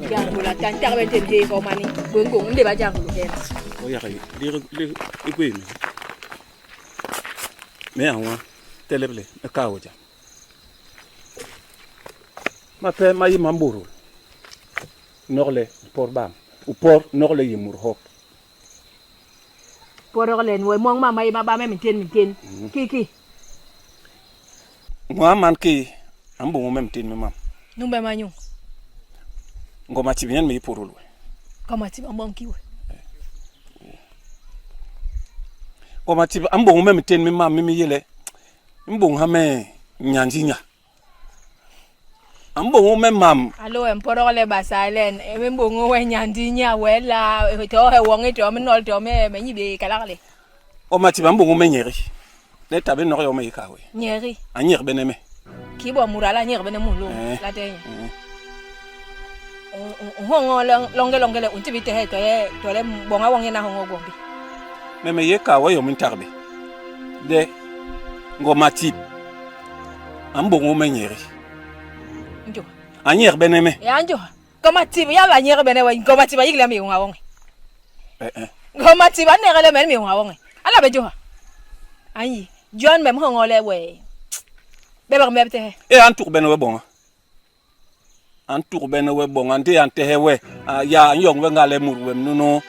Jango la tan tak ben ten he ko mani. Gongong nde ba jango lo hena. O ya ga le le e kwenu. Me anwa teleble e ka o ja. Ma pe ma yi mamburu. Nogle por bam. U por nogle yi mur hop. Porok len we mong ma ma ba me minten minten. Ki ki. Ngwa man ki ambo mo mem tin me mam. Numbe manyu. Ngoma chibien me porul we. Kama ti bambong ki we. Ngoma chib ambo mo mem tin me mam mi yele. Mbong ha me nyanjinya. Ambo mo me mam Alo em porok le basalen. E mbongo we nyandi nya we la to he wong to me nol to me me nyibe kalak le. o ma chib ambo mo me nyeri. Ne tabe no yo me ka we. Nyeri. Anyer beneme. Ki bo murala nyer bene mu lo Eh. la te. Hongo longe longe le unti bite he to ye to le bonga wong na hongo gombi. Me me ye ka we yo min tarbe. De ngoma chib ambo mo me nyeri. Njo. Anyer beneme. Ya njo. Koma tiba ya la nyer bene we koma tiba yigle mi wong wong. Eh eh. Koma tiba ne gele me mi wong wong. Ala be jo. Ayi John mem hongo le we. Be ba me te he. E an tuk bene we bonga. An tuk bene we bonga nde an tehe we. Ah, ya an yong we ngale mur we nuno.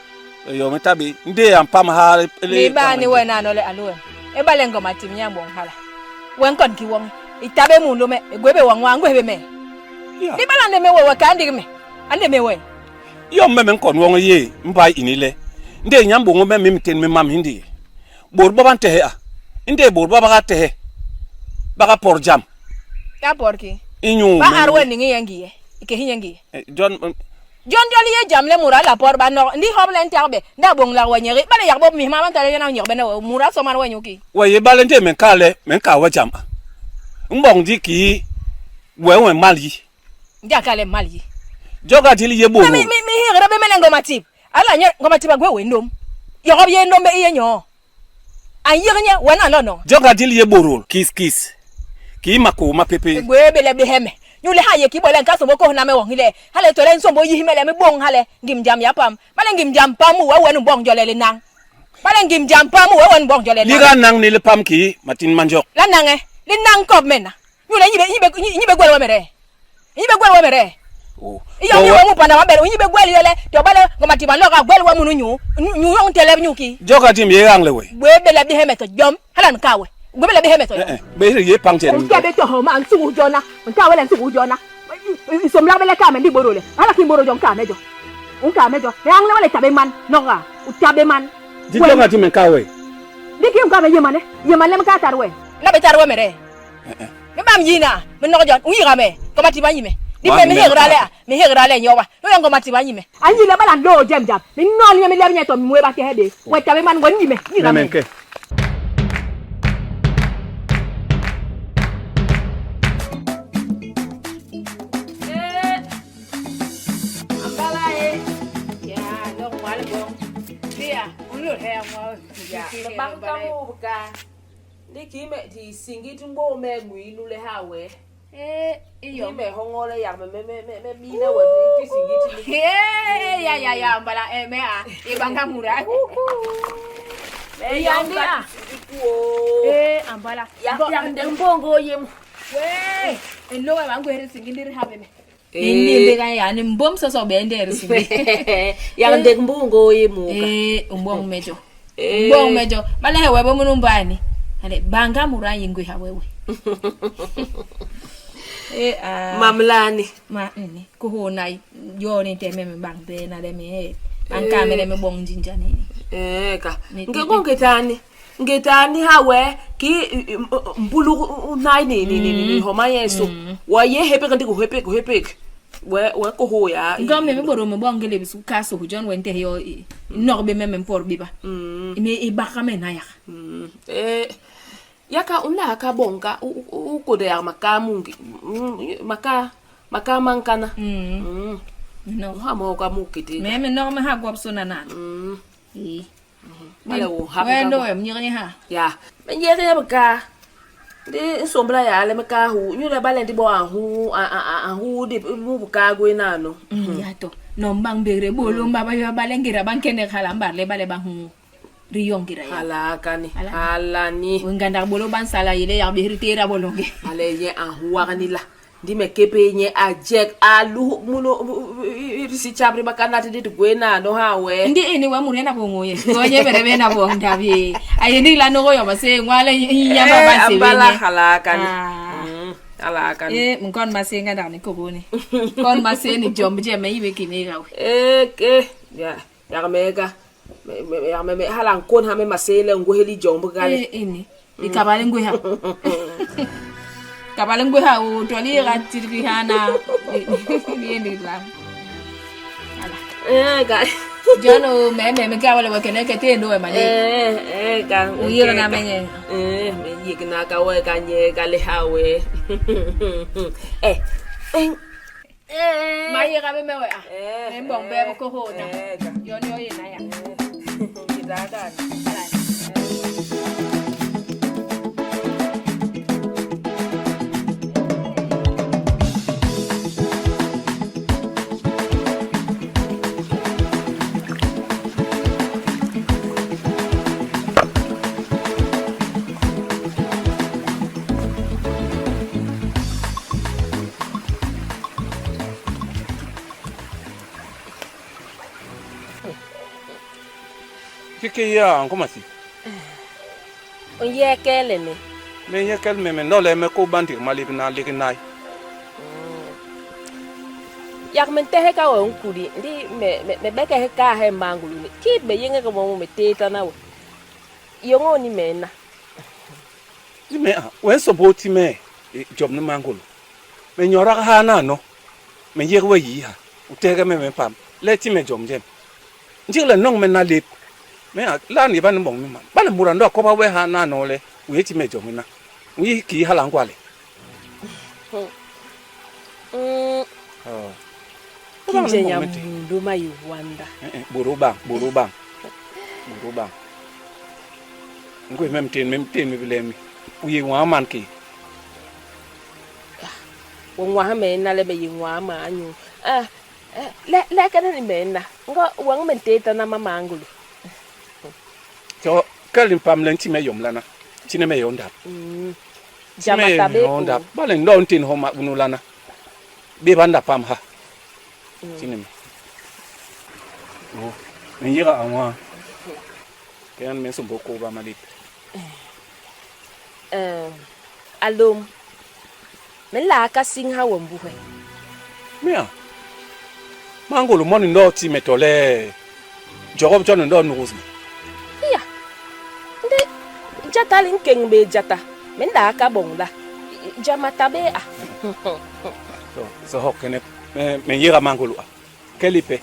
Yo me tabi nde an pam ha le Mi ba ni we na no le alo. E ba le ngoma tim nya bong hala. Wen kon ki wong. Itabe mu lo me e gwebe wong wa ngwebe me. Ya. Ni bala ne me we we ka ndig me. Ande me we. Yo me men kon wong ye mba ini le. Nde nyam bongo me mim ten me mam hindi. Bor baba tehe a. Nde bor baba ga tehe. Baga por jam. Ya porki. Inyu. Ba arwe ni ngi yengi ye. Ike hi yengi. Eh, John John joli ye jam le mura la por ba no ndi hob len tarbe nda bong la we nyeri. Bale yak bob mi ma man tale na nyer bene we mura so man we nyuki. we ye bale nde men ka le men ka we jam. Mbong di ki we we mali. Ndi akale mali. Joga dili ye boro. Mi mi mi hi rebe mele ngoma tip. Ala nyer ngoma tip agwe we ndom. Yorob ye ndom be iye nyo. An yir nye we na no no. Joga dili ye boro. Kiss kiss. Ki mako ma pepe. Gwe bele be heme. Nyule ha ye ki bole nka sombo ko na me won hile. Hale tole nsombo yi himele mi bong hale ngim jam ya pam. Bale ngim jam pam we we nu bong jole le nang. Bale ngim jam pam we we nu bong jole nang. Liga nang ni le pam ki matin manjok. La nang eh. Li nang kop mena. Nyule nyibe nyibe nyibe gwele we mere. Nyibe gwele we mere. Oh. Iyo mi we mu panda mabele nyibe gwele yele to bale ngoma tiba loka gwele we munu nyu. Nyu yon tele nyuki. Joga tim ye ang le we. Gwe bele bi heme to jom. Hala nkawe. Gwe bele bi heme to Eh jom. eh. Be ye pang chen. Nka be to ho ma nsu jona. Nka wele nsu jona. Isomla bele ka me ndi boro le. Hala ki boro jo nka mejo. Nka mejo. E ang le wele tabe man. Noga. Utabe man. Di joga tim ka we. Di ki nka me yemane. Yemane me ka tarwe. Na be tarwe mere. Me bam yina. Me no jo. Uyi ga me. Ko mati ba yime. Di me me hegra le. Me hegra le nyowa. No yango mati ba yime. Anyi le bala ndo jem jam. Me no ni me le nyeto mi we ba te hede. We tabe man ngon yime. Yi ga Me me. men ke. Bang kamu buka. Ni ki me di singi tumbo me ngui lule ha we. Eh, Ni iyo. me hongo le yak me me me me me mi na we ti singi ti. Eh, ya ya ya mbala eh me a e banga mura. Me Ya, ndi a. o. Eh, ambala. Ya ya ndembongo yem. We, en lo wa ngwe singi ndiri habe me. Indi mbega ya ni mbom soso be ndere singi. Ya ndembongo yemu. Eh, umbong mejo. Umbong mejo. Bala he webo munu mbani. Ale banga mura yingwe ha wewe. Eh ah. Mamlani. Ma ni kuhona yo ni teme me bang be na le me. Anka me le me bong jinja ni. Eh ka. Ni- Ngeko ngetani. Ngetani ha we ki mbulu unai ni ni ni ni homa yeso. Wa ye hepe kandi ko hepe ko hepe. We we ko ho ya. Ngam me boro me bong gele bisu kaso hu jon wente yo nok be me me por biba. Me e baka me na ya. Eh yaka unla ka bonga u ko de ya makamungi maka maka mankana. Mm. No. Ha mo ka mukiti. Me me nok me ha gwap so na na. Eh. Bale wo ha. We ndo em nyiri ha. Ya. Me nyere ya baka. Ndi nsombla ya le me ka hu nyule bale ndi bo a hu a a a hu di mu buka gwe nano. Ya to no mbang begre bolo mba ba yo bale ngira ba nkene khala mbarle bale ba hu ri yongira ya. Hala kani. Hala. Hala ni. Nganda bolo ban sala yele ya behri tera bolonge. Ale nye a hu wagani la. Ndi me kepe nye a jek a lu muno risi chabri makanati ndi gwe nano ha we. Ndi ene wa murena bongo ye. Gonye bere bena bo ndabi. Aye ni la no yo mase ngwale nyama ba se ambala benye. hala kani. Ah. Hala kani. Eh mkon mase nganda ni koboni. Kon mase ni jomb je me ibe kine gawe. Eh ke ya ya mega. Ya me hala nkon ha me masele ngoheli jomb gale. Eh ini. Ikabale ngwe ha. Kabale ngwe ha o toli ga tirgi hana. Ni ni la. Ala. Eh ga. Jono me me me ka wale wakene ke te no e mane. Eh eh ga. O yega na menye. Eh me yega na ka we ka nye ka le ha we. Eh. Eh. Eh. Ma yega be me we a. Eh. Me mbong be ko ho na. Eh ga. Yono ye na ya. Kidada. Ala. Kike ya ngoma si. Onye kele ne. Me nye kel me me no le me ko bandir mali na le nai. Yak men tehe ka wa nkuri ndi me me me beke he ka he mangulu ni. Ki be yenge ko mo me teta na we. Yongo ni me na. Ni me a wen so bo ti me job ni mangulu. Me nyora ha na no. Me ye we yi ha. U tege me me pam. Le ti me jom jem. Ndi le nong me na le. Me a la ni ba ni bong mi ma. Ba le mura ndo ko ba we ha na no le. U ye ti me jom na. U yi ki ha la ngwale. Oh. Kinje nya mundu ma Uganda. Eh boro bang, boro bang. Boro bang. Ngwe mem ten mem ten mi bilemi. U ye wa man ki. Wo nwa ha me na le me yi nwa ma anyu. Ah le le ka ni me na. Ngo wa me teta na mama angulu. To kalin pam len ti me yom lana. Ti ne me yonda. Jama tabe. Yonda. Ba le ndon tin ho ma bunu lana. Be banda pam ha. Ti ne me. Oh, me yira anwa. Kan me so boko ba malip. Alom. Me la ka sing ha wombu he. Mia. Mangolo moni ndo ti me tole. Jogob jono ndo nurusmi. Ya. Nde jata li nkeng be jata. Me la ka bongla. Jama tabe a. So so hokene me me yira mangolo a. Kelipe.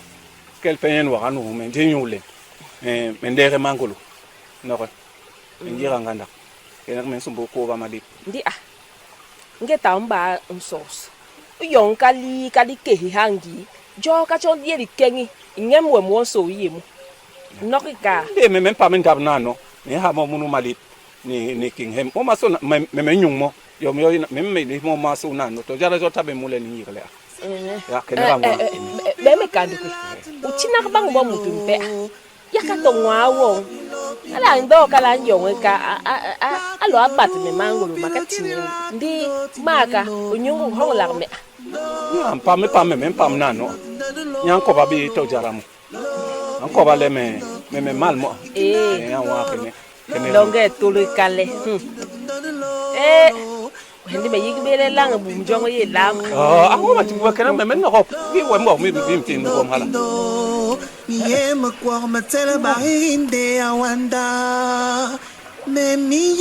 Kel penyen wa anu me ndinyule. Me ndere mangolo. Noko. Me yira nganda. Kene me sumbo ko ba malip. Ndi a. Nge tamba nsos. Yon kali kali kehi hangi. Jo ka chon yeri kengi. Ngem we mo so yemu. Noki ka. Nde me me pa me ndab na no. Ni ha mo munu malip. Ni ni king hem. Mo maso me me nyung mo. Yo me yo me me ni mo maso na no. To jara jota be mule ni yirle a. Ya kene ba mo. Be me kandu ke. Uchina ka bang mo mutu mpe a. Ya ka to ngwa wo. Ala ndo kala nyong ka a a a lo abat me mangolo makati. Ndi maka unyungu hongla me. Ya pa me pa me me pam na no. Nyan ko ba bi to jara mo. An ko ba le me me me mal mo. Eh. Ya wa kene. Kene. Longe tulu kale. Eh. Ndi me yigbe lang bu mjongo ye lam. Ah, ango ma tibu kene me me no ko. Bi we mo mi bi mtin ko mhala. Miyema kwa matela bahinde awanda. Me mi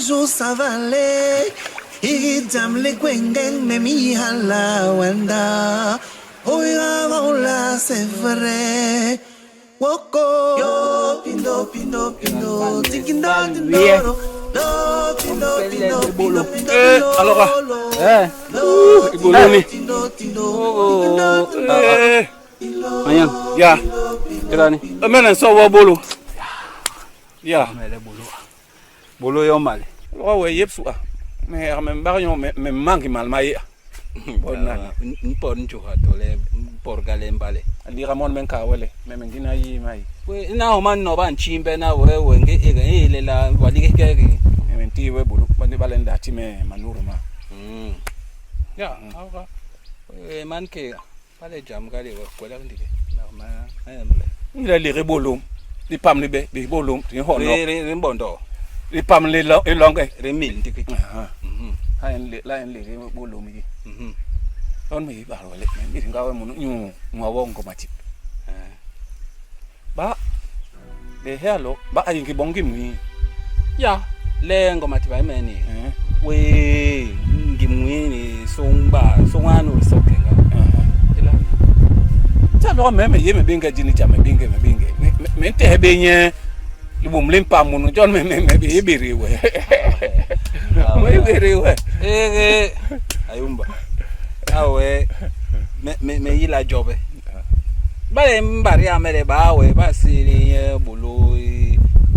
jo savale. Igidam le kwengeng me mi hala wanda. Oira vola c'est vrai. Woko yo pindo pindo pindo tikindo tindo. No pindo pindo pindo pindo. Eh, alors. Eh. Ibolo ni. Tindo tindo. Oh. Eh. Ayang. Ya. Kirani. Mene so wo bolo. Ya. Mele bolo. Bolo yo male. Lo we yepsu a. Me heg me mbak nyo me mangi mal ma ye. Bona. Mpor njuha tole mpor gale mbale. Liga mon men ka wele me me ngina yi mai. We na ho man no ban chimbe na we we nge e e le la wa lige ke ke. Me men ti we bulu bandi balen da ti me manuru ma. Ya, awka. We man ke bale jam gale we kwela ndike. Na ma emble. Ngira lege bolom. Li pam li be bi bolom ti ho no. Re re re mbondo. Li pam li lo e longe. Re mil ndike. Aha. Mhm. Ha en le la en lege bolom yi. Mhm. On me ba wele me mi ngawe munu nyu ngwa ngo matip. Eh. Ba le helo ba ayingi bongi mwi. Ya, le ngoma tiba imeni. Eh. We ngimwini songba songano sokenga. Eh. Ila. Ta lo me me ye me binga jini cha me binga me binga. Me me te be nye. Li bum lim pam munu jon me me me be biri we. Me biri we. Eh ayumba. Awe me me me yila jobe. Bale mbari amele bawe basili bulu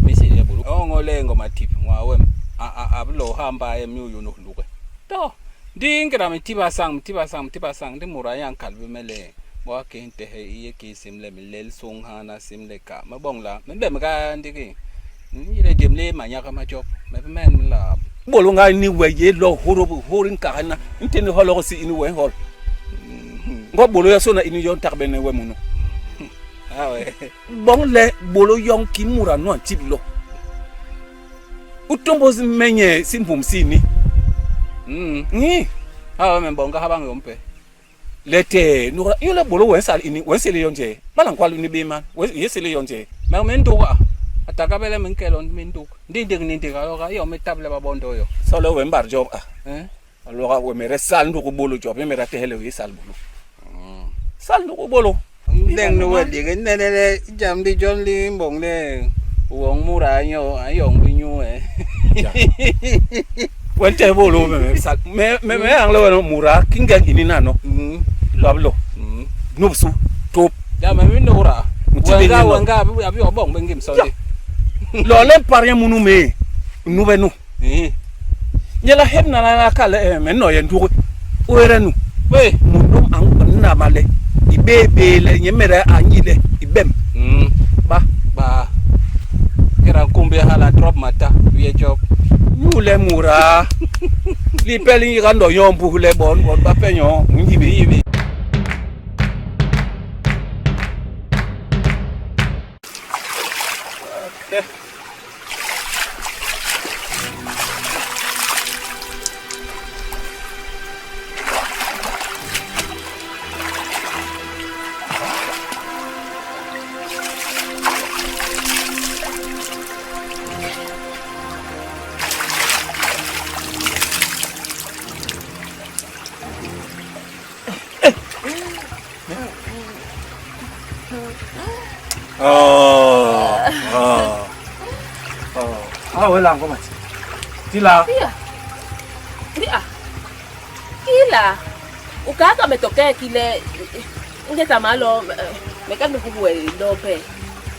misili bulu. Ongole ngoma tip ngwawe a a ablo hamba emyu no luke. To ndingira mitiba sang mitiba sang mitiba sang ndi mura yang kalbe mele. Bo ke nte he iye ke simle milel song hana simle ka mabong la mbe mka ndiki. Yile jemle manyaka majob. Me men la Bolo nga ni we ye lo horo horo nka na nte ni holo si ini we hol. Ngo bolo ya sona ini yon tarbe ne we munu. Awe. Bon le bolo yon ki mura no antib lo. Utombo menye simpum sini. Ni Awe membonga habang yompe. lete no yo le bolo we sal ini we sele yonje. Bala nkwalu ni be man. We ye sele yonje. Me menduka. Atakabele minkelo minduka. Ndindi ngindika yoka yo metable babondo yo. Solo we mbar job ah. Eh? Alors we mere sal nduku bolo job me mere tehele we sal bolo. Sal nduku bolo. Ndeng no we lige nene le jam di jon li mbong le. Wong mura yo ayong binyu eh. We te bolo me me sal me me me ang le mura kinga ini na no. Lo lo. Nubsu top. Ya me min ora. Mutibe Wanga ni no. wanga abi obong bengim so Ya. Lo le parien munu me. Nube nu. Eh. Nyela heb na na kale eh, me no ye ndugu. Oere nu. We. Mundum ang na male. Ibe be le nyemere anyile ibem. Ba Ba. Kera kumbe hala drop mata we job. Nyule mura. Li peli yigando yombu le bon bon ba penyo ngibi Yibi. Oh. Oh. Oh. Ah wela ngoma ti. Tila. Iya. Iya. Kila. Ukaka metokea kile ngeta malo mekando kuwe dope.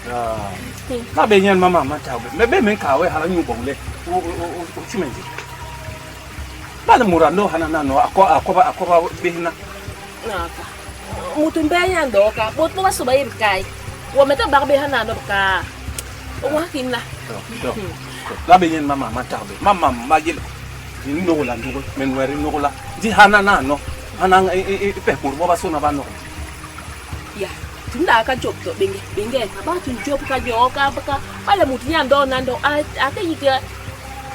Ah. Na be nyen mama ma ta be. Me be men ka we hala nyu bongle. O o o chimenji. Bala mura no hana na no akwa akwa akwa be na. Naka. Mutu mbenya ndoka, bot mo basuba yibkai. Wa meta barbe hana no ka. O wa kinla. Do. La be nyen mama ma ta be. Mama ma yel. Ni no la ndugo men weri no la. Di hana na no. Hana e e pe mur bo ba so na ba no. Ya. Tunda ka job to benge benge ka ba tun job ka jo ka ka bala mutu nyando nando a a ka yika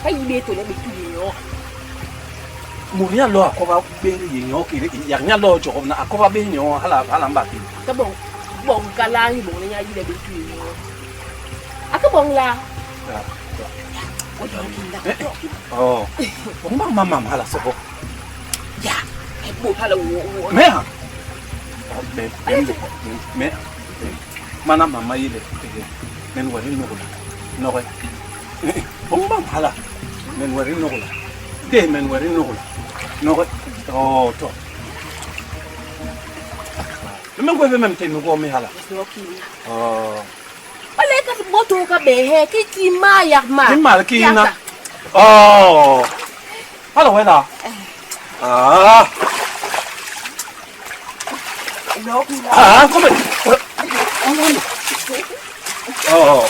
ka yibe to le betu yo. Mur nya lo akwa be ye nyo ki ya nya lo jo na akwa be nyo hala hala mba ki. Ka bon bon kala ni bon nya yibe betu yo. Aka bon la. O do kinda. Oh. Bon ba mama hala so. Ya. Bo hala wo wo. Me ha. Me me me mana mama yile men wari no la. No re. Bon ba hala. Men wari no la. De men wari no la. No re. Oh to. Men ko be mem te no ko me hala. Do kinda. Oh. Wale ka moto ka behe ki ti ma ya ma. Ti ma ki na. Oh. Hala wee la? Ah. Ah, come. Oh.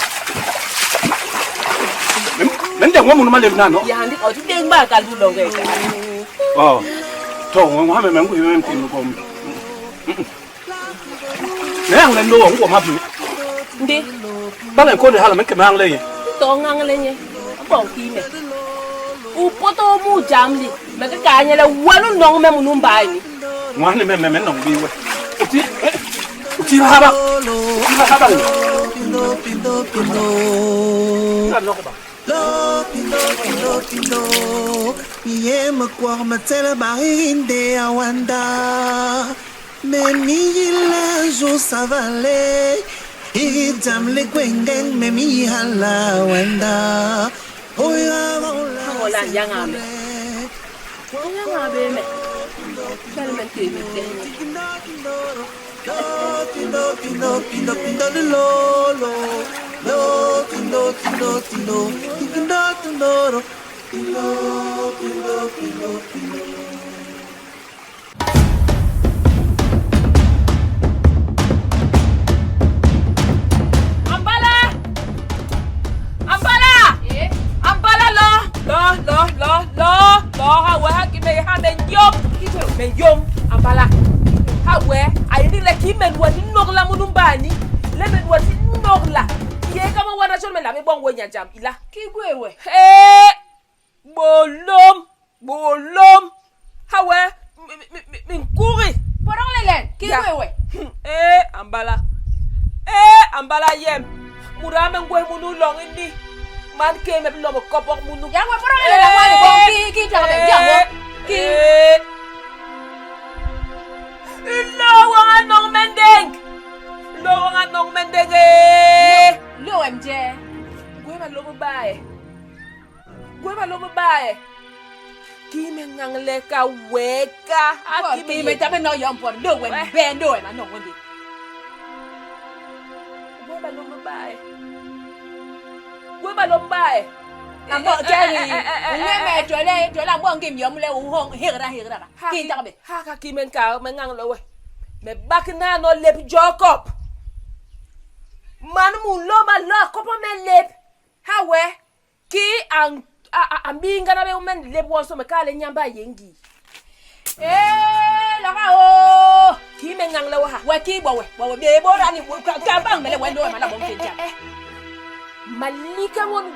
Men de ngwa manu nano. Ya ndi o ti deng ba kal bu longe ka. Oh. To ngwa me me ngwi me mtinu ko. Me ang le ndo ngwa ma bi. Ndi. Ba le ko de hala me ke me ang le ye. To ngang le nye. Bon ki me. U poto mu jamli. Me ka ka nye le wanu nong me munu mbai ni. Ngwa ne me me me nong bi we. Uti uti ha ba. Uti ha ba. Pindo, pindo, pindo. Ka no ba. Lo, pindo, pindo, pindo. Miye me kwa me tele barinde awanda. Mais mi un jour ça va aller. Idam le kwengeng me mi hala wanda. Oya Hola, yang ame. Yang ame me. Kal me te me te. Pindo, pindo, pindo, pindo, lo, lo. Lo, pindo, pindo, pindo, pindo, pindo, pindo, pindo, pindo, pindo. Ambala! Ambala! Ambala lo! Lo, lo, lo, lo, lo, ha we ha ki me ha me yom. Me yom, ambala. Ha we, ay ni le ki men wa ni nogla munu mbani. Le men wa ni nogla. Ye kama wana chon me la me bon we nya jam ila. Ki gwe we. Eh! Bolom, bolom. Ha we, mi nkuri. Porong le len. Ki Ya. gwe we. Eh, ambala. Eh, ambala yem. Mura me ngwe munu long ini. Man ke me lomo kopok munu. Ya we porong le len wa ni bon ki ki ta be ya wo. Ki Eh. Lo wanga nong mendeng. Lo wanga nong mendeng eh. lo em je. Gwe ba lomo bae. Gwe ba lomo bae. Ki me ngang le ka weka. A ki me ta be no yom por do we be do we ma no we bi. Gwe ba lomo bae. Gwe ba lomo bae. Ambo jeri. Nge me to le to la bon ki mi yom le u hong hira hira ba. Ki ta be. Ha ka ki men ka me ngang lo we. Me bak na no lep Jacob. Man mu lo ma lo kopo me lep. Ha we ki an a mbinga na be men lep won so me ka le nyamba yengi. Eh, la ka o. Ki me ngang lo ha. We ki bo we. Bo we be bo ra ni ka ka bang me le we do ma la bon ki ja. Malika won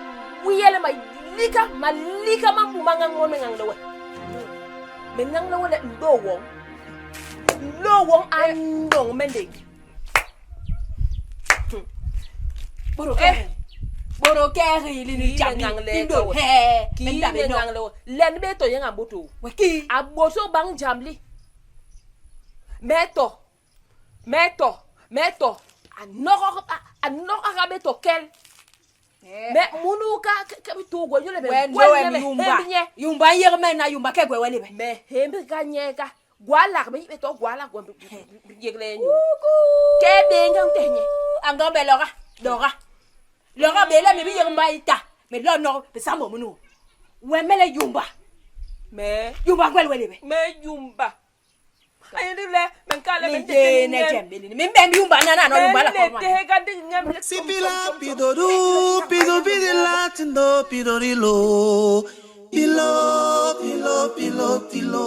wiyele malika malika ma mu mangang won me ngang lo we. Me ngang lo we le ndo won. Lo won an nong mending. Boro ke. Boro ke ri li ni Ki ja me ni. ngang le Ndo ka we. he. Ki Me ta me be no. ngang lo. Len be to yang aboto. We ki. Aboto bang jamli. Meto. Meto. Meto. Anoko anoko akabe to kel. Me munu ka ka to go yole me. We ndo em yumba. Yumba yer me na yumba ke gwe we le be. Me hembe ka nyeka. Gwala me be to gwala go yegle nyu. Ke be ngang tenye. Anga be lora. Lora. Lora be le me bi yer ma ita. Me lo no be sa mo munu. We me le yumba. Me Yumba gwe we le be. me yumba. Ayindi le me nkale me Ni je ne jembe ni. Me be yumba na na no yumba la ko ma. te ga di ngem. Si pila pido du, pido pide latindo, pido rilo. Pilo, pilo, pilo, tilo.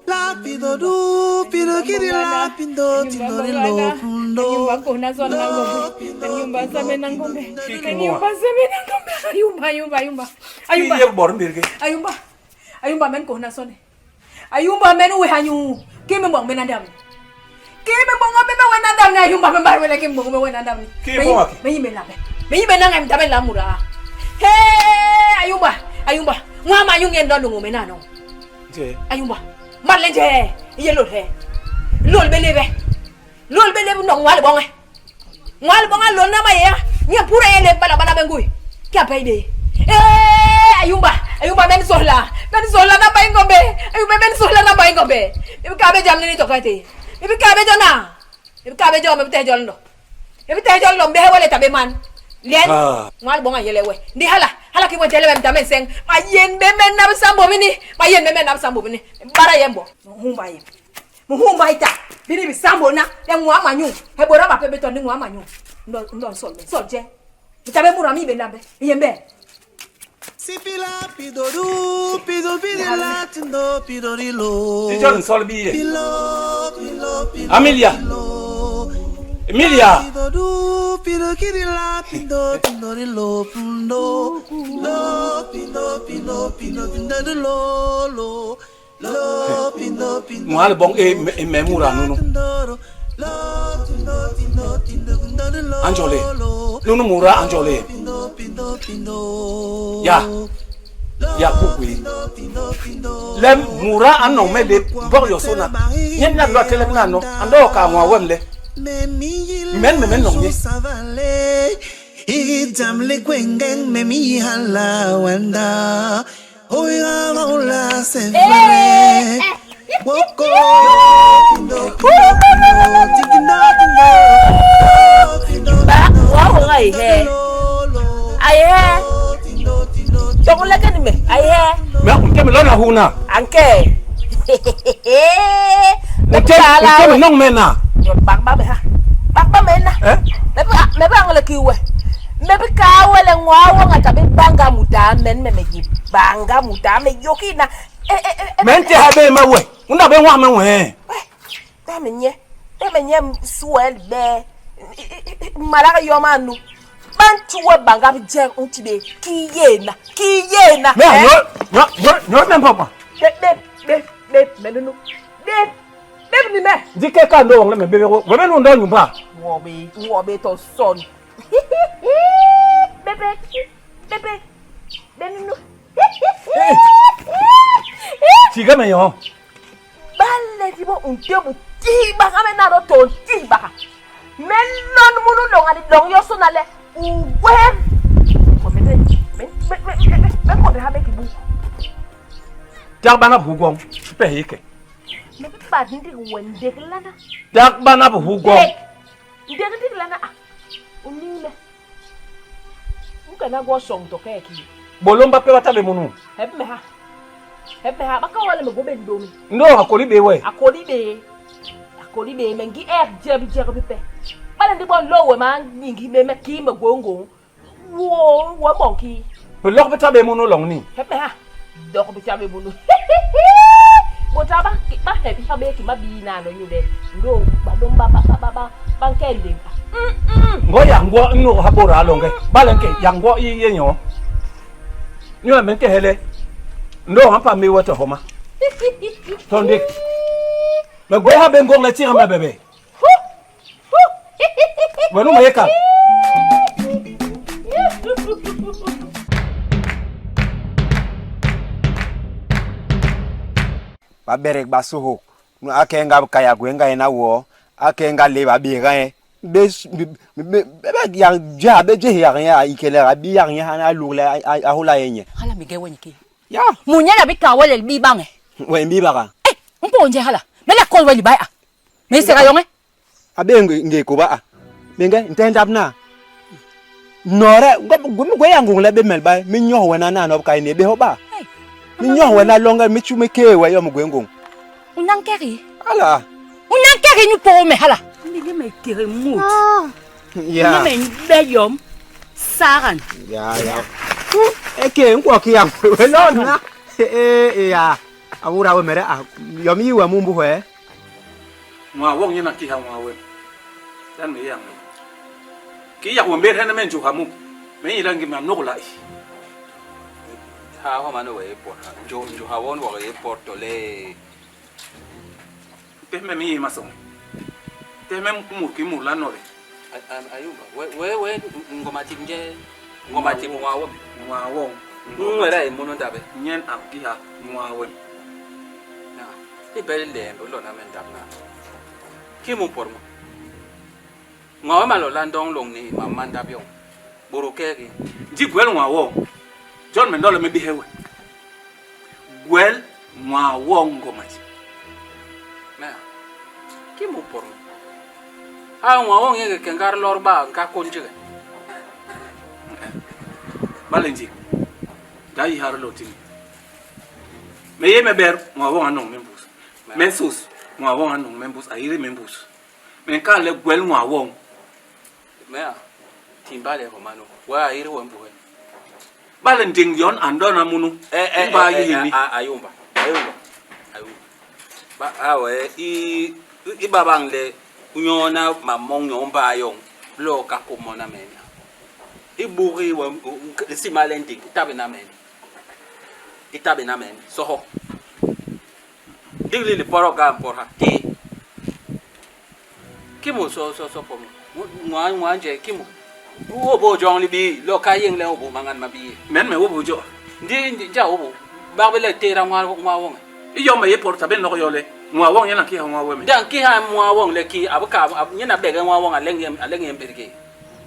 La pido du, pido kiri la pindo, tindo rilo, pundo. Yumba kona zona ngombe. Yumba same na ngombe. Yumba same na ngombe. Yumba yumba yumba. Ayumba. Ki ye bor mbirge. Ayumba. Ayumba men kona sone. Ayumba men we hanyu. Ki me bong men andam. Ki me bong me we nandam na ayumba me bar we le ki bong me we nandam. Ki bong aki? Me yime la be. Me yime na ngam tabe la mura. He ayumba. Ayumba. Mwa ma yung ndo ndongo me na no. Je. Ayumba. Marlen je. Ye lo he. Lol be lebe. Lol be lebe no ngwal bong. Ngwal bong lo na ma ye. Nye pura ye le bala bala bengui. Ki apay de. Eh ayumba. Ayumba men sohla. Men sohla na bay ngombe. Ayumba men sohla na bay ngombe. Ibi ka be jamni ni tokate. Ibi ka be jona. Ibi ka be jona me te jolno. Ibi te jolno be wale tabe man. Lien. Ah. Ngwal bong yele we. Ndi hala. Hala ki mwen tele me mtame nseng. Ma yen be me na sambo mini. Ma yen be me na sambo mini. Bara yembo. Humba yem. Muhumba ita. Bini bi sambo na. E ngwa manyu. He bora ba pe beto ni ngwa manyu. Ndo ndo sol me. Sol je. Mtabe mura mi be lambe. Yembe. Sipila pidoru pido pidila tindo pidorilo. Ti John sol bi ye. Pilo pilo pilo. Amelia. Pilo. Emilia. Pidoru pido kidila pido pidorilo pindo. Lo pido pido pido pido lo lo. Lo pido pido. Ngwa le bong e e me mura nunu. Lo pido pido pido pido lo. Anjole. Nunu mura anjole. Pindo pindo pindo. Ya. Ya kukui. Le mura anong me le bok yo sona. Nyen na lo tele na no. Ando ka ngwa wem le. Men me men nong ye. Igitamle kwengeng me mi hala wanda. Oiga la se fue. Woko pindo pindo tikindo tindo. Pindo Ba wa ho ga ihe. Aye. Tong le ke ni me. Aye. Me unte me lona huna. Anke. Unte unte me nong me na. Yo bak ba me ha. Bak ba me na. Eh? Me ba me ba ngole ki we. Me bi ka we le ngwa wo ngata bi banga muta men me me gi banga muta me yoki na. Eh eh eh. Me nte ha be me we. Unda be ngwa me we. Ta me nye. Ta me nye suel be. Mara yo manu. Ban tuwe banga bi je unti be ki ye na. Ki ye na. Me nyo nyo nyo nyo me papa. Be be be be me nunu. Be be ni me. Ndi ke ka ndo wong le me be we me no ndo nyumba. Wo be wo be to son. Bebe bebe be nunu. Tiga me yo. Bale di bo unte bu ti baka me na do to ti baka. Me non munu long ani long yo so na le uwe. Ko me me me me me ko de ha be ki bu. Tak bana bu gong. Pe hike. Me bi ba ndi wende lana. Tak bana bu gong. Ndek ndek lana ah. Uni me. Uka na go song to ke ki. Bolomba pe bata be munu. Heb me ha. Heb me ha baka wale me go be ndomi. Ndo akoli be we. Akoli be. Akoli be me ngi er jebi jebi pe. Bale ndi bon lowe ma ngi me me ki me gongo. Wo wo mon ki. Pe lok beta be munu long ni. Heb me ha. Dok be chabe bunu. Bota ba ki ba hebi ha be ki ma bi na no nyule. Ndo ba do ba ba ba ba ba nkende. Ngo ya ngo no ha bora longe. Bale nke ya ngo i ye nyo. Nyo me nke hele. Ndo ha pa me woto homa. Tonde. Me gwe ha be ngong le tira me bebe. Wenu me yeka. Ba berek ba soho. Nu ake nga kaya gwe nga ena wo. Ake nga le ba bi ran. Be be be ya ja be je ya ya ikele ra bi ya ya na lu le a hula yenye. Hala mi gewe niki. Ya. Munya bi ka wele bi bange. We mbi baka. Eh, mpo nje hala. Me la kol wele bai a. Me sera yonge. Abe nge nge ko ba a. Me nge ntenda na. Nore gwe gwe ya ngungle be melba mi nyo we na na no ka ne be ho ba. Mi nyo we na longa mi chu me ke we yo mgwe ngung. Unan keri. Ala. Unan keri nyu po me hala. Ndi me kere mut. Ya. Ndi me be yom. Saran. Ya ya. Eke nkwo ki ya we lo na. E e ya. Awura we mere a yomi we mumbu hwe. Ngwa wong nyina ki ha ngwa we. Tan me yang. Ki ya wombe hene men ju hamu. Me ila ngi ma nogla i. Ha ho ma no we port. Jo jo ha won wo e port le. Te me mi ma so. Te me mu ki mu la no le. Ayumba. We we we ngoma ti nje. Ngoma ti ngwa wo. Ngwa wong. Ngwa e mono ndabe. Nyen am ki ha ngwa we. Na. Ti be le lo na men ndab na. Ki mu por mo. Ngwa ma lo landong long ni ma manda biong. Boro ke ki. Ndi gwel ngwa wong. John me ndolo me bi hewe. Gwel ngwa wong ngoma ti. Na. Ki mu por mo. Ha ngwa wong ye ke ngar lor ba nka konje. Balenji. Ta yi har lo tini. Me yé me ber ngwa wong a nong me mbus. Me nsus ngwa wong a nong me mbus a yiri me mbus. Me nkal le gwel ngwa wong. Me a timba le homa nu we a yiri we mbuhe. Ba le nding yon a ndona munu Eh eh mba eh yi ni. ayumba ayumba ayumba. Ba awe i i babang le unyona mamong yon ba yong lo ka kumona mena. I bugi we nsima le nding itabe na mena. Itabe na mena soho. Digli li poro ga mpor ha ti. Kimu so so so pom. Ngwa ngwa nje kimu. Wo bo jong li bi lo ka yeng le wo mangan ma bi. Men me wo bo jo. Ndi ndi ja wo ba be le tera ngwa ngwa wong. I yo me ye por tabe no yo le. Ngwa wong yena ki ha ngwa we me. Dan ki ha ngwa wong le ki abu ka nyena be ngwa wong aleng yem aleng yem berge.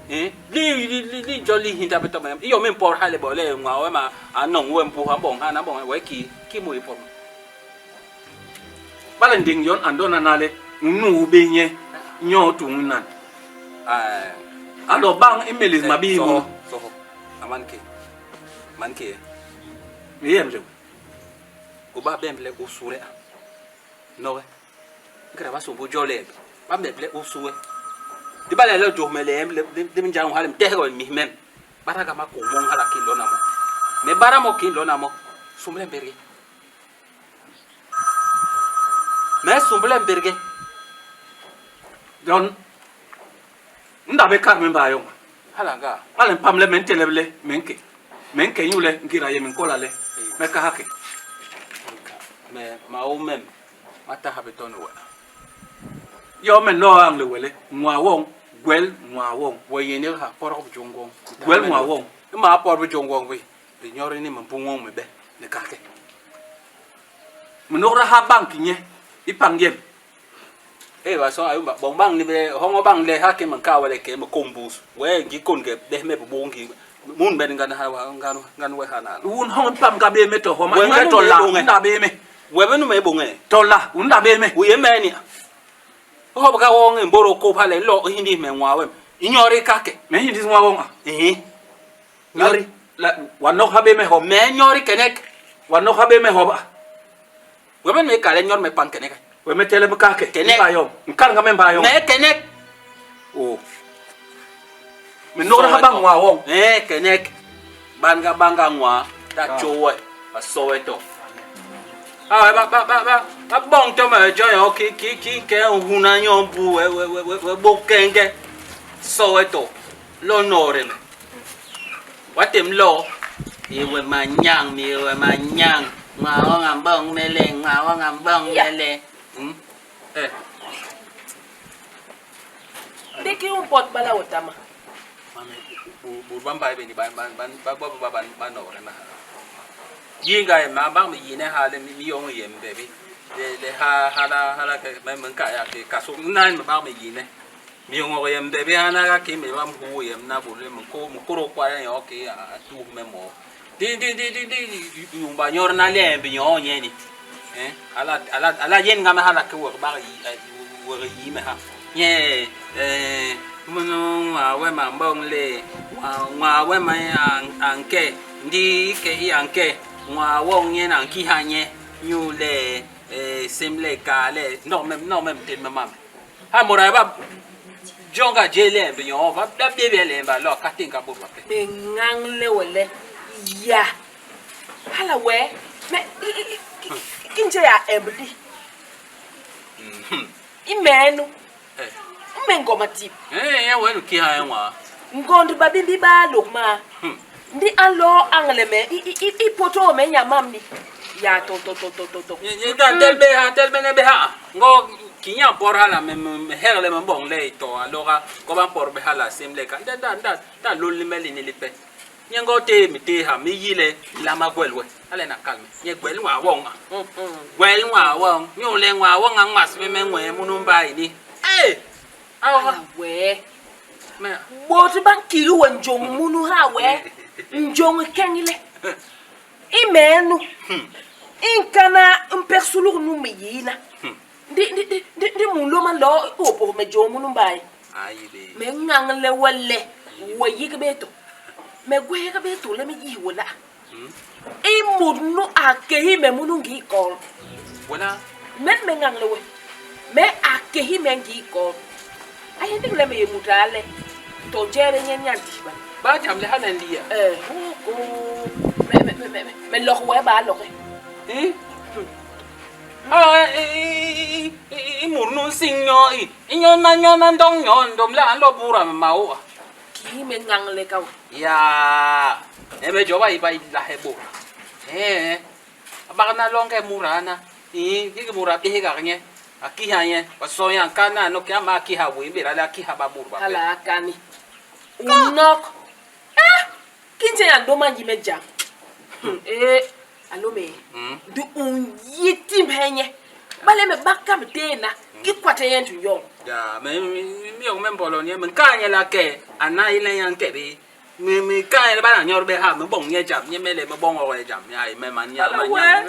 Eh li li li li jo li hinta be to me. I yo me por ha le bo le ngwa we ma a nong we mpu ha bong ha na bong we ki ki mu i por. Ba le nding yon a ndona na le nu be nye nyo tu nan. Ah Alors bang i melis ma bi soho munu. soho. Aman ke. Man ke. Me yem le. O ba bemble o sure a. Nowe. Nkra ba sombo jole. Ba bemble o sure. Di ba le le jo me le le di njang halem te go mi mem. Bara ga ma ko mon hala ki lona mo. Me bara mo ki lona mo. Sumble berge. Me sumble berge. Don nda be kar me ba yo. Hala ga. Ale pam le men telebele men ke. Men ke nyule ngira ye men kola le. Me ka hake. Me ma o mem. Mata ha beton we. Yo men no ang le wele. Ngwa wong gwel ngwa wong. We yene ha por ko jongong. Gwel ngwa wong. Ma por ko jongong we. Be nyore ni mpu ngong me be. Ne ka ke. Mnora ha bank nye. I pang yem. Eh ba so ayumba bong bang ni be hongo bang le ha ke man ka wale ke mo kombus. We ngi kon ke be me bo ngi mun ben ngan ha wa ngan ngan we ha na. Un hong pam ka be me to homa. We Nga nga to la nu me nda be me. We be nu me bo nge. To la unda be me. We ye me ni. Ho ba ka wo ngi mboro ko pa le lo hindi me nwa we. Inyori ka ke. Me hindi ngwa wong a. Eh. Nyori. La wa no ha be me ho. Me nyori kenek. Wa no ha be me ho ba. We be me ka le nyor me pan kenek. We me tele me ka ke. Kene. Mba yo. Nkar nga me mba yo. Me kenek. Oh. Me no ha ba ngwa wong. Eh kenek. Banga banga nwa ta chowe. Ba sowe to. Ah ba ba ba ba ba bong to me jo yo ki ki ki ke huna nyon bu we we we we bo kenge. Sowe to. Lo nore me. Watem lo. Iwe manyang mi iwe manyang. Ngwa wa ngambong mele ngwa wa ngambong mele. Eh. Ndi ki un pot bala wotama. Mame bu bu ban bai be ni ban ban ban ba ba ba ban ban nore ma. Yinga ma ba mi yine ha le mi yong yem be bi. Le le ha ha la ha la ke me mun ka ya ke ka so nan ma ba mi yine. Mi yong yem be bi ha na ka ke me ba mu yem na bu le mu ko mu ko ro kwa ya yo ke a tu me mo. Di di di di di yung ba nyor na le bi yo nye ni. Eh ala ala ala yen nga ma hala ke wo ba yi wo yi me ha. Nye eh munu ngwa we ma mbong le ngwa ngwa we ma an anke ndi ke i anke ngwa wong nye na ki ha nye nyu le eh sem le ka le no mem no mem ten ma mam. Ha mora ba jonga jele bi yo ba da be be le ba lo ka tin ka bo ba pe. Me ngang le wele. Ya. Hala we. Me kinje ya embdi. Imenu. Eh. Me ngoma tip. Eh ya we ki ha ngwa. Ngondi babimbi ba lokma. Ndi alo angle me i i i poto me nyamam ni. Ya to to to to to to. Nye da tel be ha tel be ne be ha. Ngo kinya por hala me me herle me bong le to aloga ko ban por be hala sem le ka da da da da lol ni meli ni lipe. Nye ngo te mi te ha mi yile la ma gwelwe. Ale na kalme. Nye gwel wa wong. Gwel wa wong. Nyo le wa wong ang mas me me ngwe munu mbai ni. Eh. Awa Hala we. me Boti ban kiri we njong munu ha we. Njong kengile. Imenu. Inkana mpersulu nu me yina. Ndi ndi ndi ndi mun lo man lo opo me jong munu mbai. ayi be. Me ngang le wale. We yik beto. Me gwe ka beto le me yi wala. I mut nu a kéhi me munu ngii kol. Wena. Men me ŋañle we, me a kéhi me ngii kol. A yé ndik le me yé mut a le, to njee bé nyen nye a ntihba. Baa jam li hala nliya? Eh, ho, me, me, me, me, me lok we ba loke. I? Ah, i, i, i, i mut nu nsiñ nyoo i, i nyona nyona ndong nyoo ndom le a nlo bura me maoa. Kii me ŋañle ka we? Ya, me joba i ba i lahe bura. Eh, a bak na longe mura na, i, hiki mura bihigak nye, a kiha nye, ba sonya nkana no ki ama kiha we mbira le a kiha ba bur ba. Hala a kani. U nok. Eh, kinje ya ndoma ngi me jam. Eh, alo me. Ndi u yi timbhe nye. Bale me bak me tena, ki kwate yen tu yong. Ya, me me yo me mbolo nye, me nkanye la ke, ana ile yan ke be. Me me kanye ba na nyor be ha, me bong nye jam, nye me le me bong o jam. Ya, me man ya Hala man we, ya.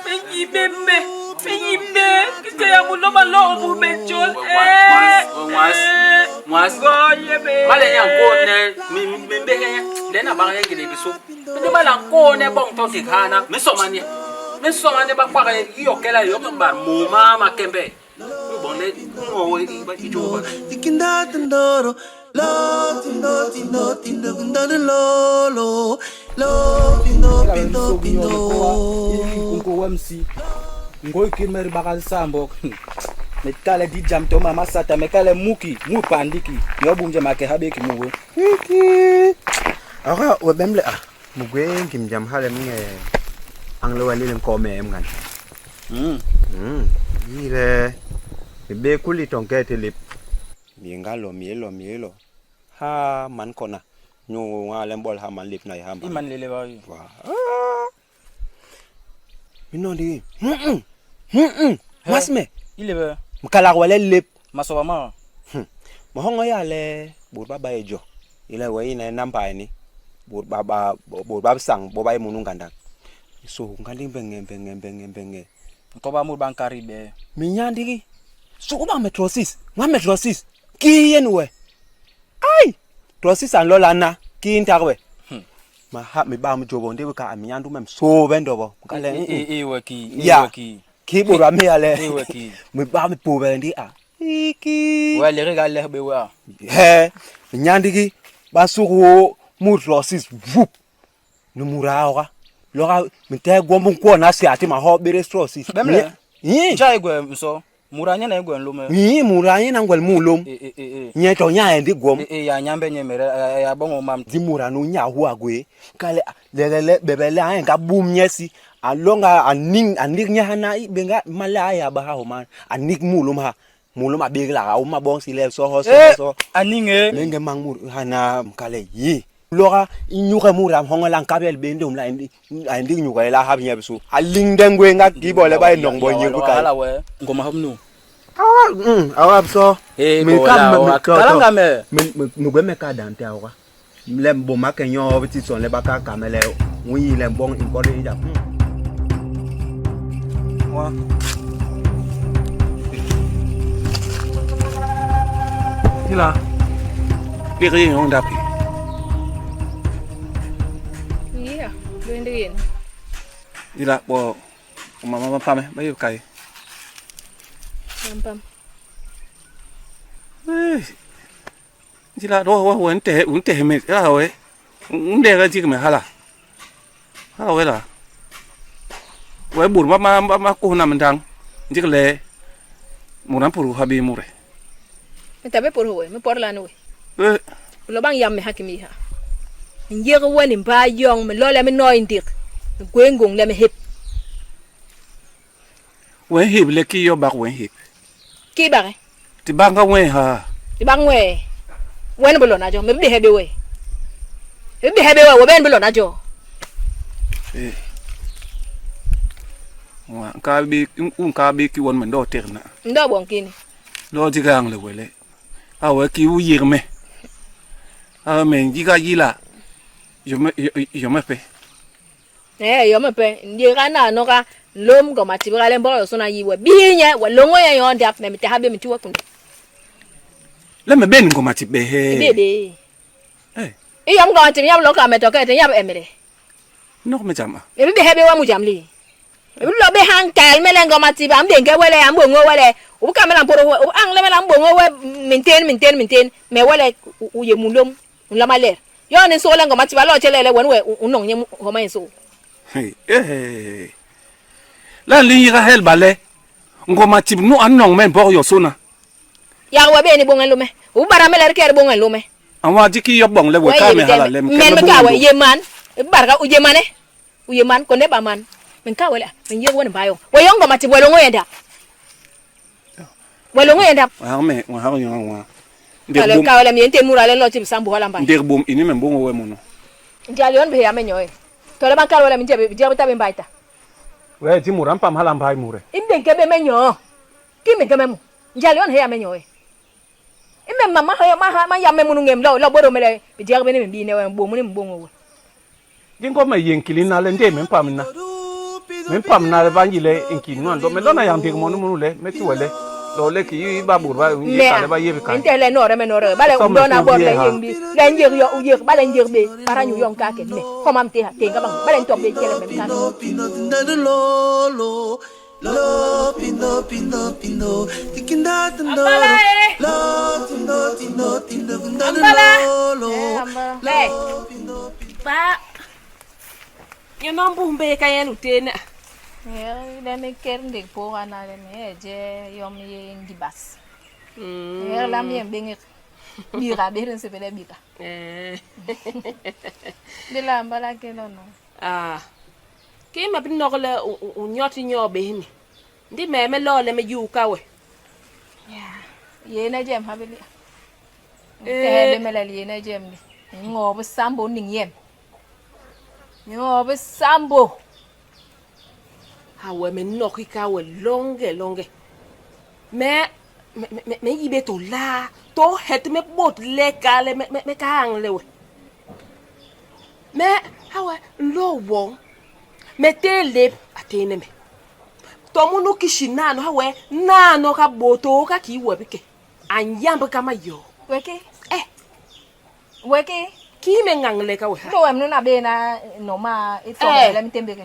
me yi me me, me yi me, kinje ya muloma lo bu me jol. Eh, Was, was. Ngoye me. Bale nya ko ne mi mi be he le na ba ngene biso. Mi ba la ko ne bong to ti khana, mi soma ne. Mi soma ne ba kwa ga yo kela yo ba mo ma ma kembe. Mi bon le ngo we ba i jo ba. Tikinda tindoro, lo tindo tindo tindo tindo lo lo lo pindo pindo pindo. Kunko wamsi. Ngoy kirmer bakal sambok. Me kale di jam to mama sata me kale muki mu pandiki. Yo bumje make habe ki muwe. Iki. Aka we bemle ah. Mugwe ngim jam hale mnge ang lo wali lem ko me em gan. Ile be kuli tonke te lip. Mi nga lo mi lo mi lo. Ha man kona. Nyu nga lem bol ha man lip na ha man. Iman lele ba. yi. Wa. Mi non di. Masme. Ile be Mkala wale lip. masoba ma. Mohongo ya le bur ba ba ejo. Ile we ina namba ni. Bur ba ba bur ba sang bo ba munu nganda. So ngandi benge benge benge benge. Ko ba mu ban kari be. Mi nyandigi. So ba metrosis. Nga metrosis. Ki yen we. Ai. Trosis an lola na ki ntakwe. Ma ha mi ba mu jobo ndi ka mi nyandu mem so bendo bo. Kale. E e we ki. E Ya. we ki. Ki bur ba mi ale. E we ki. Mi ba mi po be ndi a. Iki. We le ga le be wa. He, nyandigi ba sugu mu trosis vup. Ni mura oga. Loga mi te gwombu ko na si ati ma ho bere trosis. Bemle. Yi. Nja igwe nso. Mura nya na igwe nlome. Yi mura yi na ngwel mu lom. E e e e. Nye to nya endi gwom. E e ya nyambe nye mere ya bongo mam. Di mura no nya hu agwe. Kale lelele bebele ayen ka bum nye si. Alonga aning anik nya hana i benga mala ya ba ha ho man. Anik mu lom ha. Mu lom abegla o ma bon si le so ho so Eh, so. aninge. Menge mang mur hana mkale yi. Lora inyuke mura hongo lan kabel bende umla indi indi nyuke la hab nyebe so. Aling dengwe nga gibole ba ndong bo nyebu kai. Hala we. Ngoma hamnu. Awa awa so. Eh, Me bo ka la me- wa. me- to- Kalanga me. Me me gwe me ka dante awa. Le bo ma kenyo ti son le ba ka kamele. Wi le bon impore ida. Wa. Ila. Li ri yon dapi. Iya, lwende yena. Ila bo mama ma pame ba yo kai. Pampam. Eh. Ila do wa wen te un te me la we. Un de ga jig me hala. Hala we la. We bur ma ma ma ko na mndang. Jig le muran puru habi mure. Me tabe por howe, me por la no. Eh. Lo bang yam me hakimi ha. Nyere wen mba yong me lola me no indik. Me gwengong le me hip. Wen hip le ki yo bak wen hip. Ki bare. Ti banga wen ha. Ti bang we. Wen bolo na jo, me bi hebe we. Me bi hebe we, we ben bolo na jo. Eh. Wa ka bi un ka bi ki won me ndo terna. Ndo bon kini. Lo jiga ang le wele. A we ki u yir me. A me jiga yila. Yo me yo me pe. Eh, yo me pe ndi ga na no ga lom go mati ga le mbolo sona yiwe. Bi nye we longo ye yon dap me te habe me ti we kunde. Le me ben ngoma ti be he. Bi be. Eh. E yam go ti yam lo ka me to ka te yam emere. Nok me jam a. Me bi behe bé we mu jam li. Me bi lo bé ha nkal me le ngoma tiba a mbéñge we le a mboñgo we le u bi kal me le a mpôdôs we, u añle me le a mboñgo we mintén mintén mintén, me we le u yé munlôm u nlama ler. Yon ni nsôô le ngoma tiba a loo tjé le le wen we u noñ nye mu homa i nsôô. Hey, la nli nyiga helba le ngoma tib nu a noñ me mbok yosôna. Yak we bé ni boñge nlôme. U bi bada me le di kee di boñge nlôme. A nwaa di ki yop boñ le we kaa me hala le me Men me kaa we yé man, barga u yé mane, u yé man, kônde ba man. Me nkaa we le, me nyék we ni mbai yoñ. We yoñ ngoma tip we loñge yé ndap. We loñge yé ndap. Nwahak me, nwahak yoñ a nwaa. Ndék bom. Kaa we le me yé ntén muda le nlo tip sambu hala mbai. Ndék bom ini me mboñge we munu. Njal yon behéya me nyoe. Tole ba nkal we le me nje bijek bi ta bé mbai ta. We di mut a mpam hala mbai mure. I mbéñge bé me nyoo. Kii me nke me mu? Njal yon héya me nyoe. I me mam ma ma ma yam me munu ñem lo lo bôdôl me le bijek bini me mbiine we, me bôô munu me mbôñgô we. Di nkôp me yé nkil ina le ndéé me mpam ina. Me mpam ina le ba nyi le nkil nu a ndôp me lona yak ndék moni munu le me ti we le lo le ki i ba bôt ba yé ka le ba yé bikai. Me ntehe le noode me noode we, bale u nlona bôt le yéñ bi le njék yo u yék, bale njék bé para nyu yoñ ka ken me homa me téé ha téé nga bañ bale ntop bé tjéle me me ka ken. Ambala eh! Ambala! Eh! Ba nyono mbuh mbe ka yen utene. Le me ker ndek poga na le me je yom ye ngibas. Mm. La mi mbengek. Bira bere nsepele bika. Eh. Bila ambala ke no. Ah. Kii me bi nok le u nyot i nyo behni, ndi me me loo le me yuu ka we. Yééne jem ha bé li. Tehe bé me le liyééne jem li. Ngoo bi sambo niñ yem. Ngoo bi sambo. Ha we me nok i ka we longe longe. Me me me me yi bé to laa to het me bot le ka le me me ka añle we. Me hawe nlô woñ me téé lép a tééne me. To munu kisi nano hawe nano ka bôtô ka kii we bike a nyamb ka ma yo. Weki? Eh. Weki? Kii me ŋaŋle ka we ha? Nlô wem nunu a bééna noma i soohe me le me témbék.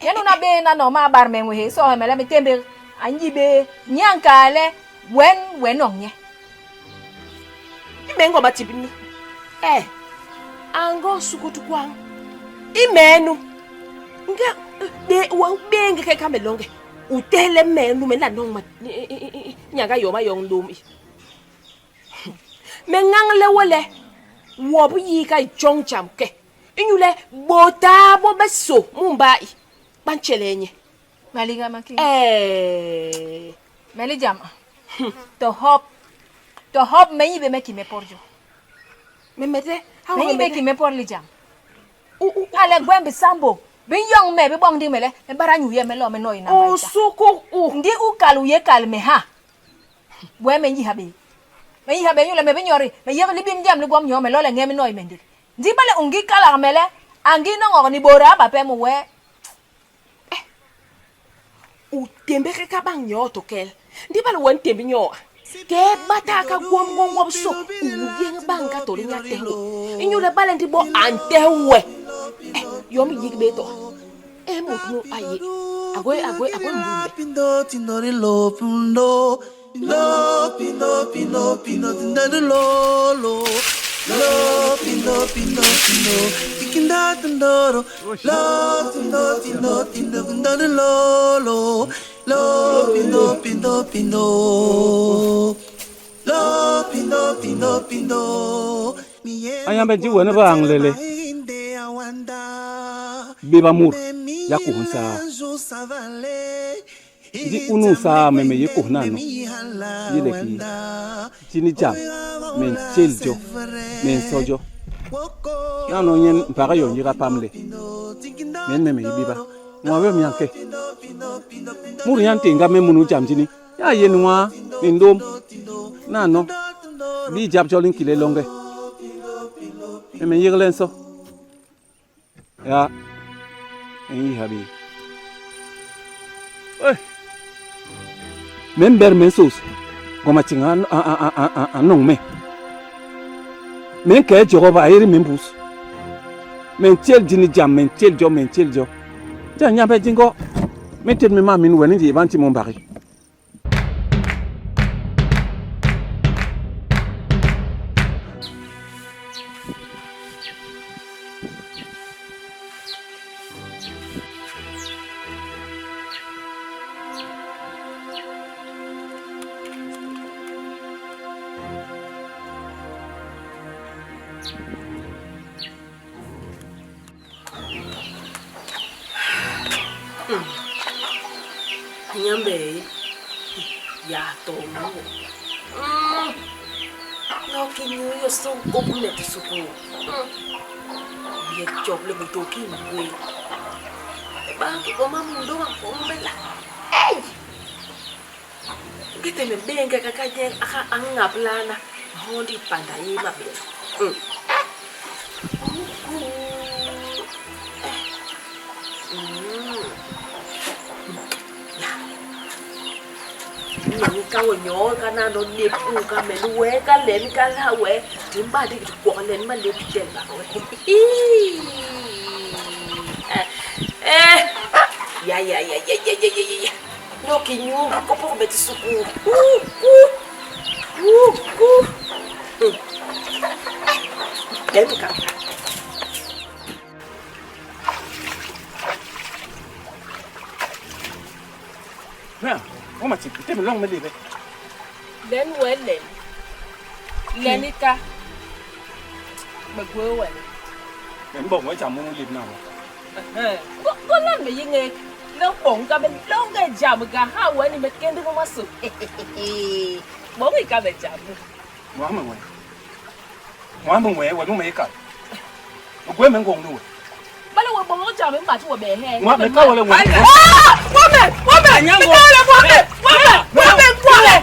Nye nunu a bééna noma a bar me nwéhél i soohe me le me témbék a nyi bé nye a nkaa le wen we noñ nye. Ime ngoma tibni. Eh. Ango sukutu kwang. Imenu. Nga be wa benge ke kambe longe. Utele menu me la nong ma nyaga yo ma yong lum. Me ngang le wole. Wo bu yi ka jong cham ke. Inyule bota bo beso mumba i. Banchele nye. Maliga ma ki. Eh. Meli jam. To hop. To hop me yibe me ki me porjo. Me mete. Me yibe ki me por li jam. Ale gwembi sambo. Bi yong me bi bong di me le. Me bara nyu ye me lo me no ina O suko u. Ndi u kal u ye kal me ha. Bwe me nyi habe. Me nyi habe nyu le me bi nyori. Me yek li bim jam li gwom nyo me lo le nge me no i me ndi. Ndi bale ungi kala me le. Angi nongok ni bora ba pe mu we. Eh, u tembeke ka bang nyo to kel. Ndi bale wen tembi nyo. Ke bata ka gwom gwom gwom so u yeng bang ka to nya te we. Inyu le bale ndi bo ante we. Eh, yom yik be to. Eh mo no aye. Agwe agwe agwe mbumbe. Pindo tindori lo pundo lo pindo pindo pindo tindori lo lo lo pindo pindo pindo tikinda tindoro lo tindo tindo tindo tindori lo lo lo pindo pindo pindo lo pindo pindo pindo Anyambe di wene ba anglele béba mut ya koh nsaa. Ndi unu nsaa me me yé koh nano, yé le ki, jini jam me ntjél jo, me nso jo. Nano nyen mpage yoñ yiga pam le, men me me yé béba. Nwaa wem ya nke. Mut ya ntééñga me munu jam jini, ya yé nwaa ni ndôm. Nano, lii jap jo li nkile loñge. Me me nyégle nso. Ya, me nyi ha bé. Eh. Me mber me nsos, ngoma ting a, a, a, a, a, a noñ me. Me nke Jehôva a yé me mbus. Me ntjél jini jam, me ntjél jo, me ntjél jo. Ja Nyambe di ngo, me ntét mi mam mini we ni ndi ba nti mo mbagi. Nyambe ya tomo. No ki nyu yo so ko me to suku. Ye chop le buto ki ngwe. Ba ki ko ma mundo ma ko mbela. Ey! Ngete me benga ka ka nyen aka angap lana. Hondi panda yi ma be. Ka wo nyo ka na no lep u ka me lu we ka len ka la we tin ba di ko len ma lep tel ba we. Eh ya ya ya ya ya ya ya ya no ki nyu ko po be suku u u u u Len ka. Na, o ma ti te me long me lebe. Len we len. Len ka. Me gwe we. Me mbong we jam mu lebe na mo. Ko ko lan me yinge. Long bong ka me long ge jam ka ha we ni me kende ko masu. Bong ka me jam. Mo ma we. Mo ma we we no me ka. O gwe me ngong no we. Bale we bong jam me ba ti wo be he. Mo me ka wole we. Ah! Wo me, wo me. Nyango. Me ka wole wo me. Wo me, wo me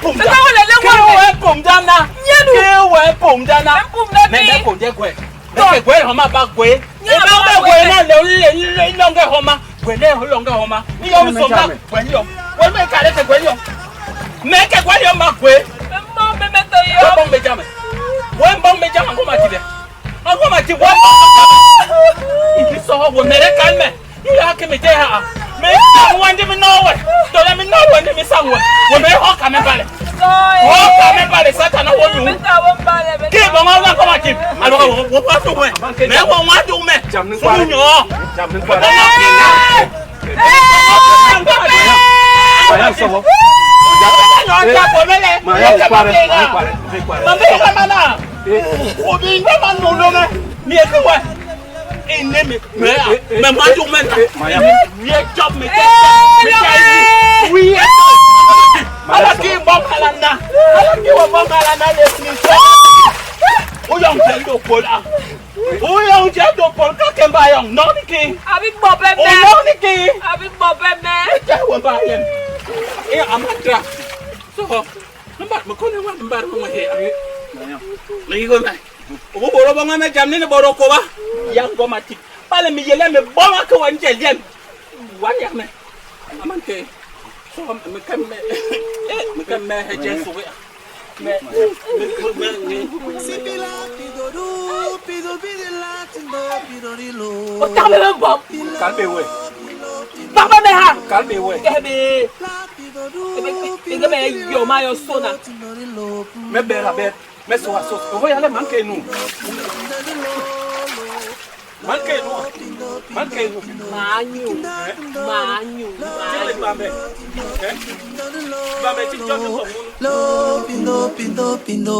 wo me. Me ka wole le wo me. Ke we pom dana. Nyenu. Ke we pom dana. Me pom dana. Me me pom de gwe. Me ke gwe homa ba gwe. Nya E ba ba ba gwe gwe na le le le longe homa. Gwe le longe homa. Ni yo Me so ma jame. gwe yo. We me ka le ke gwe yo. Me ke gwe yo ma gwe. Me mo me me to We yo. bong me jame. We bong me jame ngo ma ti be. Ngo ma ti we. Ibi so wo mere kalme. Ya ke me je ha. Me sa wande mi no we. Dole mi no wande mi sa we. We me ho ka me bale. Ho ka me bale satana wo nyu. Me ta wo bale me. Ke bon wa ko ma ti. Alo wo wo pa tu we. Me wo wa tu me. Jam ni Su kware. nyo. Jam ni Bo kware. ma ki na. Ma ya so wo. Nyo ja ko me le. Ma ya kware, ma kware, ma kware. Ma me ka ma na. Wo bi me ma no lo me. Mi e ki we. E ne me me me ma tu me na. Ma ya. Ye job me te. Me te. Oui. Ala ki bon ala na. Ala ki wo bon ala na le ni so. O yong je do pol a. O yong je do pol ka ke ba yong no ni ki. Abi bo be O me. no ni ki. Abi bo be me. Je wo ba yen. E amatra. So mba me ko ne wa mba ro he. Ma ya. Me ko me. O bo ro bo me jam ni ne bo ro ko ba. Ya ngo ma ti. Pale mi yele me bo ma ko wan je yen. Wan ya me. Aman ke. So me ke me. Eh me ke me he je so we. Me me me. O ta me me bom. Kalbe we. Ba ba me ha. Kalbe we. Ke be. Me ke me yo ma yo so na. Me be la be. Me so aso. O ya le man ke nu. Man ke nu. Man ke nu. Ma nyu. Ma nyu. Ti le ba me. Eh? Ba me ti jo so mu. Lo pindo pindo pindo.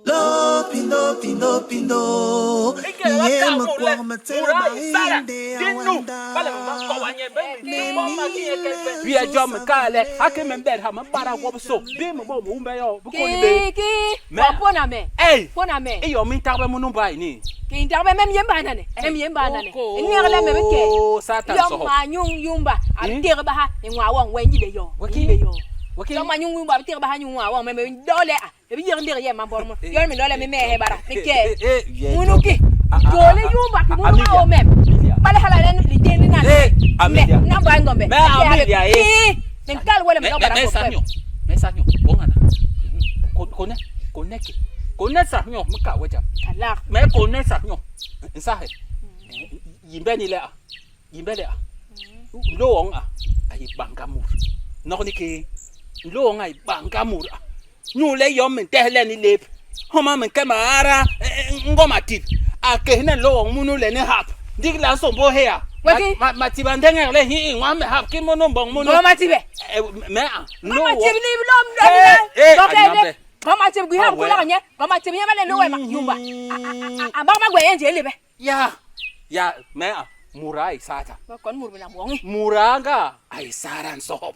Lo pindo pindo pindo. Iye me kwa me tele ba inde awanda. Wi e jo me ka le. Ake me bed ha me bara wo so. Bi me bo mu me yo. Bu ko ni be. Ki ki. Me. Wa pona me. Hey. Pona me. E yo mi ta be mu no ba ni. Ki ntar be mem yemba nane. Mem yemba nane. Ni ngala me ke. Oh satan Yom so. ma nyung yumba. A tere ba ha ni ngwa wong we nyi be yo. Waki? Nyi be yo. Waki? Yom ma nyung yumba a tere ba ha nyung ngwa wong me me dole a. Me bi yer ndir ye ma bor mo. Yon me dole me me he bara. Me ke. Munuki. Dole yumba ki munu ma o mem. Bale hala len li teni na. Eh, Amelia. Na ba ngombe. Me Amelia, eh. Me kal wala me Me bara me ko. sa nyo. Me sa nyo. Bon ana. Ko ko ne. Ko ne ke. Ko ne sa nyo me ka we jam. Kalak. Me ko ne sa nyo. Nsahe. Yimbe ni le a. Yimbe le a. Lo wong a. Ayi banga mur. Nok ni ke. Lo wong ayi banga mur a. Nyu le yom men tehle ni lep. Homa men ke ma ara ngoma tip. A ke ne lo wong munu le ne hap. Ndik la sombo he a. Weki. Ma ma tiba ndenge le hi ngwa me hap ki mono mbong mono. Ngoma tibe. Me a. Lo Ngoma wong. tibe ni lom Eh, eh, lom. anyambe. Ngoma tibe gwi Ah, ham ouais. kula nye. Ngoma tibe nyama le lo we ma yumba. A ba ma gwe enje lebe. Ya. Ya me a mura ai sata. Ba kon mur na bongi. Muranga ai sara nsohop.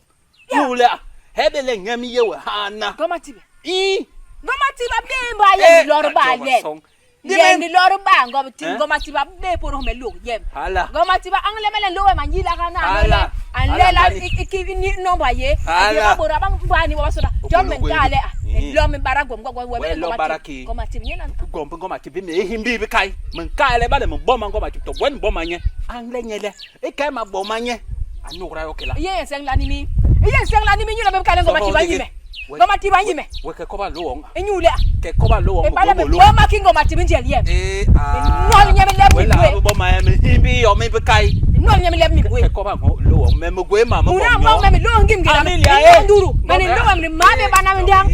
Mula hebe le ngemi yewe hana. Ngoma tibe. I Ngoma tibe be ba ye lor ba le. Ye ni lor ba ngoma tibe Eh? ngoma tibe be por me lo yem. Hala. Ngoma tibe angle mele lo we ma nyila kana Ala. An Ala, lela ngani. iki ni nomba ye. Ala. Ba bora bang ba ni wa sona. Jom men kale a. Eh. Lo men bara gom gom we We me lo ngoma bara tibe. ki. Ngoma tibe nyena. Gombe ngoma tibe me himbi bi kai. Men kale ba le men boma ngoma tibe to bwen boma nye. Angle nye le. E kai ma boma nye. Anura yo kela. Iye seng la ni mi. Iye seng la ni mi nyula be kale ngoma tibe nyime. Ngoma tibe nyime. We ke koba lo wong. Enyule a. Ke koba lo wong. E bala me boma ki ngoma tibe njel yem. Eh ah. Nol nye me leb mi We la gwe. boma me himbi yo me bi kai. Nol nye me leb mi gwe. Ke koba lo wong me me gwe ma me Mura mbong me lo ngim ngira. Amelia, eh. Nduru. Mene ndo me ma be bana me ndang.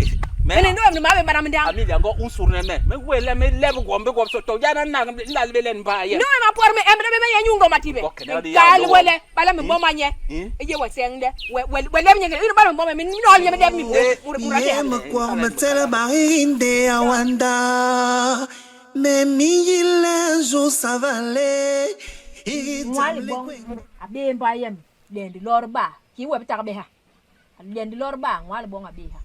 Me Mene ndo me ma be bana me ndang. Amelia ngo unsurne me. Me we le me leb gombe gom so to jana na la le le mba ye. No me ma por me emre me ye nyungo matibe. Bok, ne di ya Kal lo. wele bala me boma nye. Eh? Ye we seng de. We we leb nye ngira. Bala me boma me nol nye me leb mi gwe. Mura mura Ye te. me kwa me tele barinde awanda. Mais mi un jour ça va aller. Mwali bong abe mba yem lendi lor ba ki we tak be ha. Lendi lor ba mwali bong abe ha.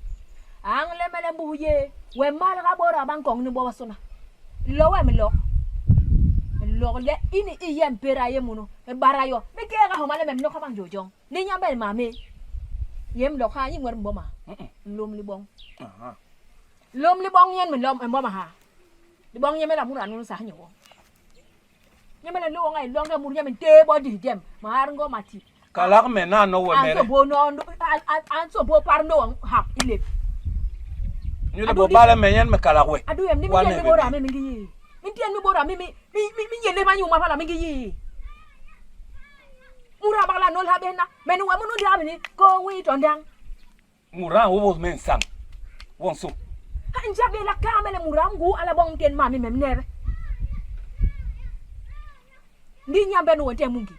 Ang le mele mbu ye we mal ga bora bang kong ni bo basona. Lo we mi lo. Lo le ini i yem pera ye muno. Me bara yo. Me ke ga ho male me no ka bang jojong. Ni nya be ma me. Yem lo kha yi ngwer mbo ma. Lom li bong. Lom li bong yen mi lom mbo ma ha. Li bong ye me la mura nu sa nyo. Nyemele lo ngai lo ngai mur nyame te bo di dem ma har ngo mati. Kalak me na no we An mere. so bo no an so bo par no ha ile. Nyule bo bale me yen me kalak we. Adu yem ni mi Wane tien mi be bora mi ngi yi. Mi tien mi bora mi mi mi mi yele ma nyuma pala mi ngi yi. Mura bagla no la bena. Me ni wa mu no dia mi ni ko wi tondang. Mura wo bo men sang. Won so. Ha njabe la kamele mura ngu ala bong ten mami mem nebe. Ndi nyambe no wote mungi.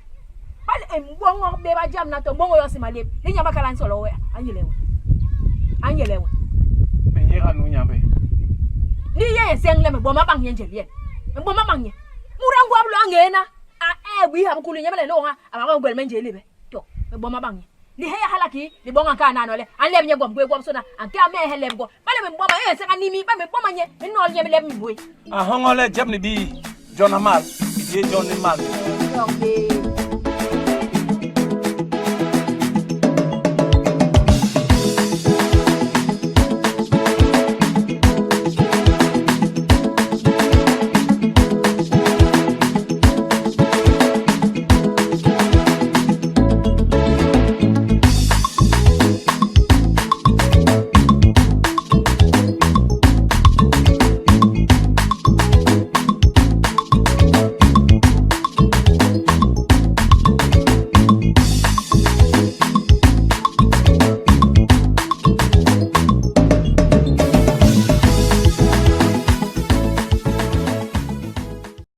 Bale embongo be ba jam na to bongo yo simale. Ndi nyamba kala nsolo we anyelewe. Anyelewe. Me yera nu nyambe. Ni ye seng le me boma bang yenje ye. Me boma bang ye. Mura ngu ablo angena. A e wi ha mkulu nyamele lo nga aba ngwel menje lebe. To me boma bang ye. Ni he halaki ni bonga ka na no le. An leb nye gom gwe gom sona. An ka me he leb go. Bale me boma ye senga ni mi ba me boma nye. Me no nye me leb mi bwe. A hongole jam ni bi. John Amal. Ye John ni mal. Donc,